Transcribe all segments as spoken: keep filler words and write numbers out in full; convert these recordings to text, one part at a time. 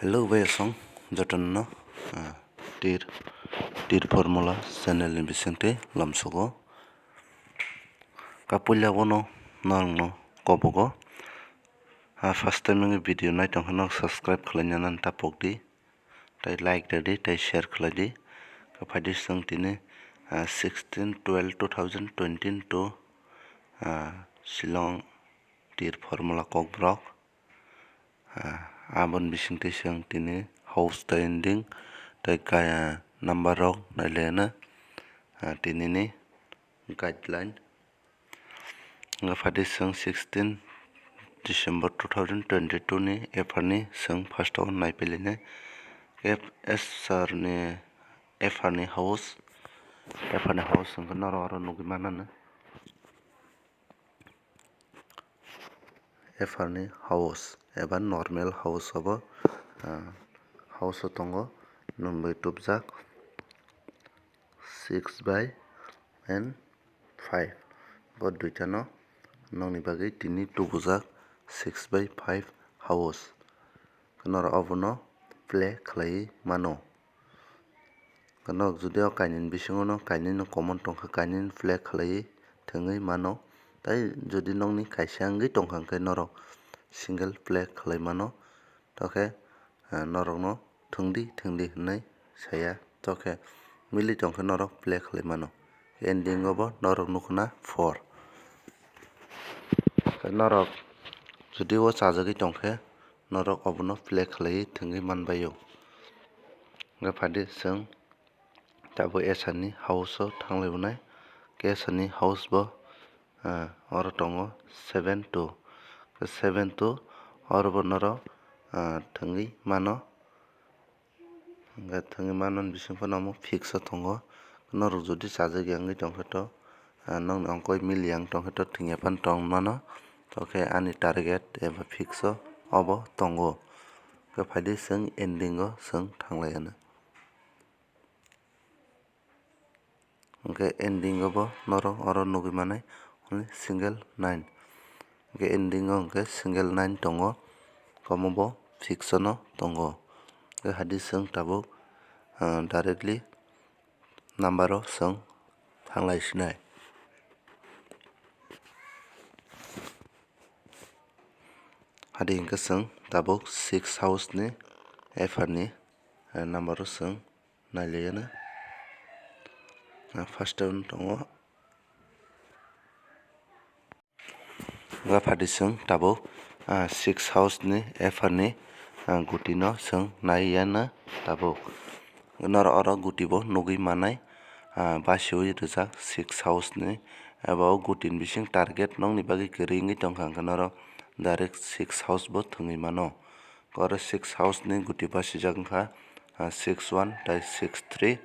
Hello bai asong jotono, ah, tir, tir formula channel ni bisingtwi lamsogo. Kapuila bono nangno kobogo. Ah, first time wngwi video nai tongkha, nok subscribe khlaina nan ta pokdi. Tai like rwdi, tai share khlaidi. Ka phaidi chwng tini, ah, sixteen twelve two thousand twenty two, ah, Shillong tir formula kokborok. Ah, aboni bisingtwi chwng tini house tai ending tai kaya number rok nailaina, ah, tinini guideline. Wngkha phaidi chwng sixteen December two thousand twenty two ni F R ni chwng first o naiphilini F S R ni F R ni house, F R ni house wngkha norok oro nugwi manano. F R ni house eba normal house obo, ah, house o tongo nwngbai tubjak six by and five. Bo duitano nokni bagwi tini tubujak six by five house. Norok obono play khlaiwi mano. Norok jodi o kainwini bisingo no kainwino common tongkha, kainwino play khlaiwi thwngwi mano. Tai jodi nokni kaisa wngwi tongkha hwnkhe norok single play khlai mano. Tokhe, ah, norokno thwngdi, thwngdi hwnwi saya. Tokhe mili tongkhe norok play khlai mano. Ending o bo norok nukhuna four. Norok jodi o chajagwi tongkhe norok obono play khlaiwi thwngwi manbaio. Wngkha phaidi chwng tabuk S R ni house o thanglai bwnai. Khe S R ni house bo, ah, oro tongo seven two. Khe seven two oro bo norok, ah, thwngwi mano. Hwnkhe thwngwi mano ni bising phano omo fix o tongo. Norok jodi chajak ya wngwi tongkhe to, ah, nokni ongkoi mili ya wng tongkhe to thwngya phano tong mano. Tokhe ani target eba fix o obo tongo. Khe phaidi chwng ending o chwng thanglai anw. Hwnkhe ending o bo norok oro nugwi manai single nine. Hwnkhe ending o hwnkhe single nine tongo, omo bo fix o no tongo. Hwnkhe hadi chwng tabuk, ah, directly number o chwng thanglai sinai. Hadi hwnkhe chwng tabuk six house ni F R ni, eh, number o chwng nailaiyano, ah, first round tongo. Wngkha phaidi chwng tabuk, ah, six house ni F R ni, ah, guti no chwng naiya na tabuk. Norok oro guti bo nugwi manai, ah, basiwi rijak six house ni. Abo guti ni bising target nokni bagwi kwrwi wngwi tongkha, hwnkhe norok direct six house bo thwngwi mano. Oro six house ni guti basijak wngkha, ah, six one tai six three,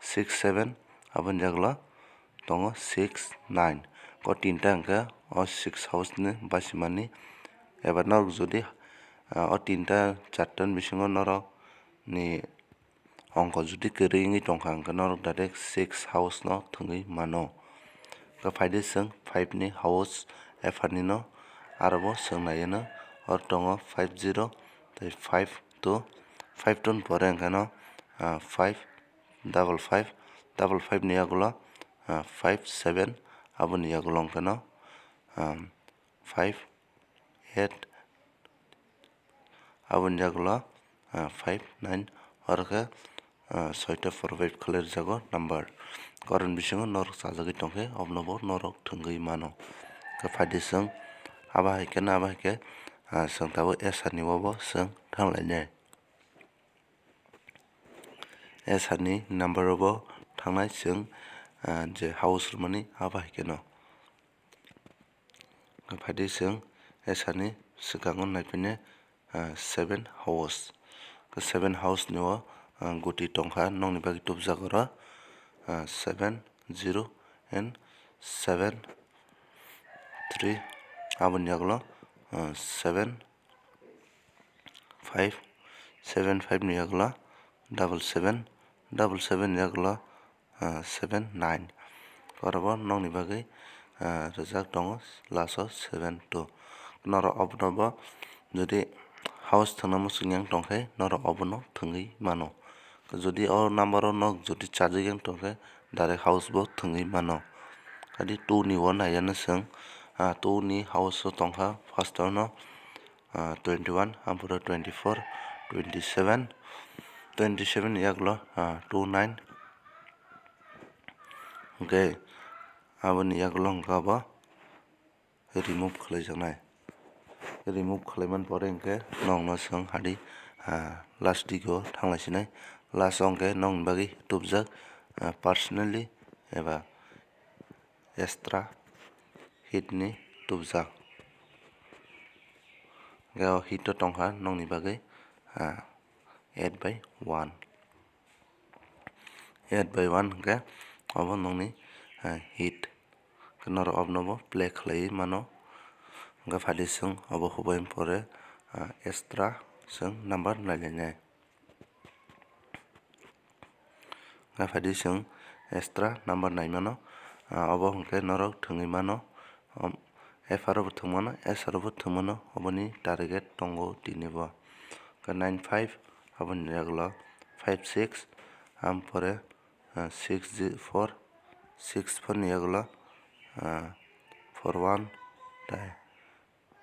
six seven aboni yagulo tongo six nine. O tinta hwnkhe o six house ni basimani. Eba norok jodi, ah, o tinta charta ni bisingo norok ni ongko jodi kwrwi wngwi tongkha, hwnkhe norok direct six house no thwngwi mano. Hwnkhe phaidi chwng five ni house F R ni no aro bo chwng naiya no. Oro tongo five zero tei five two, five two ni pore hwnkhe no, ah, five double five, double five ni yagulo, ah, five seven, aboni yagulo hwnkhe no, ah, five eight, aboni yagulo, ah, five nine, oro khe, ah, soita provide khlai rwjago number. Koron bisingo norok chajagwi tongkhe, obono bo norok thwngwi mano. Khe phaidi chwng abo hai khe no, abo hai khe, ah, chwng tabuk S R ni o bo chwng thanglainai. S R ni number o bo thangnai chwng, ah, je house rwmani abo hai khe no. Phaidi chwng S R ni swkango naiphainai, ah, seven house. Seven house ni o, ah, guti tongkha nokni bagwi tubujak oro, ah, seven zero and seven three, aboni yagulo, ah, seven five, seven five ni yagulo double seven, double seven ni yagulo, ah, seven nine. Oro bo nokni bagwi, ah, rijak tongo last o seven two. Norok obono bo jodi house thwngna muchung yang tongkhe norok obono thwngwi mano. Jodi o number o nok jodi chajak yang tongkhe direct house bo thwngwi mano. Kadi two ni o naiya no chwng, ah, two ni house o tongkha first o no, ah, twenty one, ampore twenty four, twenty seven, twenty seven ni yagulo, ah, two nine, hwnkhe aboni yagulo hwnkha bo remove khlaijaknai. Remove khlaiman pore hwnkhe nokno chwng hadi, ah, last digo thanglaisinai. Last o hwnkhe nokni bagwi tubjak, ah, personally eba extra hit ni tubjak. Hwnkhe o hit o tongkha nokni bagwi, ah, eight by one. Eight by one hwnkhe obo nokni, ah, hit. Norok obono bo play khlaiwi mano. Hwnkhe phaidi chwng obo hubai pore, ah, extra chwng number nailainai. Hwnkhe phaidi chwng extra number naimano. Ah, obo hwnkhe norok thwngwi mano. Om, F R o bo thwngmano, S R o bo thwngmano, oboni target tongo tinibo. Hwnkhe nine five, aboni yagulo five six, ampore, ah, six four, six four ni yagulo, ah, four one, tai,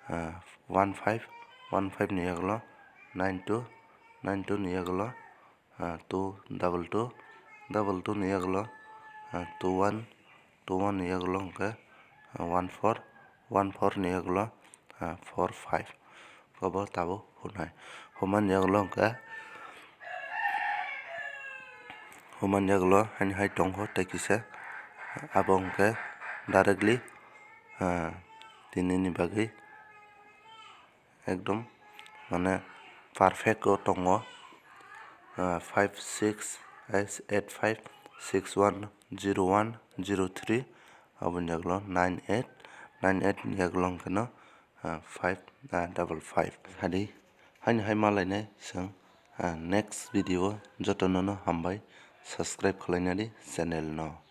ah, one five, one five ni yagulo nine two, nine two ni yagulo, ah, two double two, double two ni yagulo, ah, two one, two one ni yagulo hwnkhe, ah, one four, one four ni yagulo, ah, four five. Obo tabuk hunai. Humani yagulo hwnkhe, humani yagulo haini hai tongkho tei kisa. Abo hwnkhe directly, ah, tinini bagwi ekdom mane perfect o tongo, ah, five six eight five six one zero one zero three, aboni yagulo nine eight, nine eight ni yagulo hwnkhe no, ah, five, ah, double five. Hadi, haini hai malainai chwng, ah, next video o jotono no hambai, subscribe khlainadi channel no.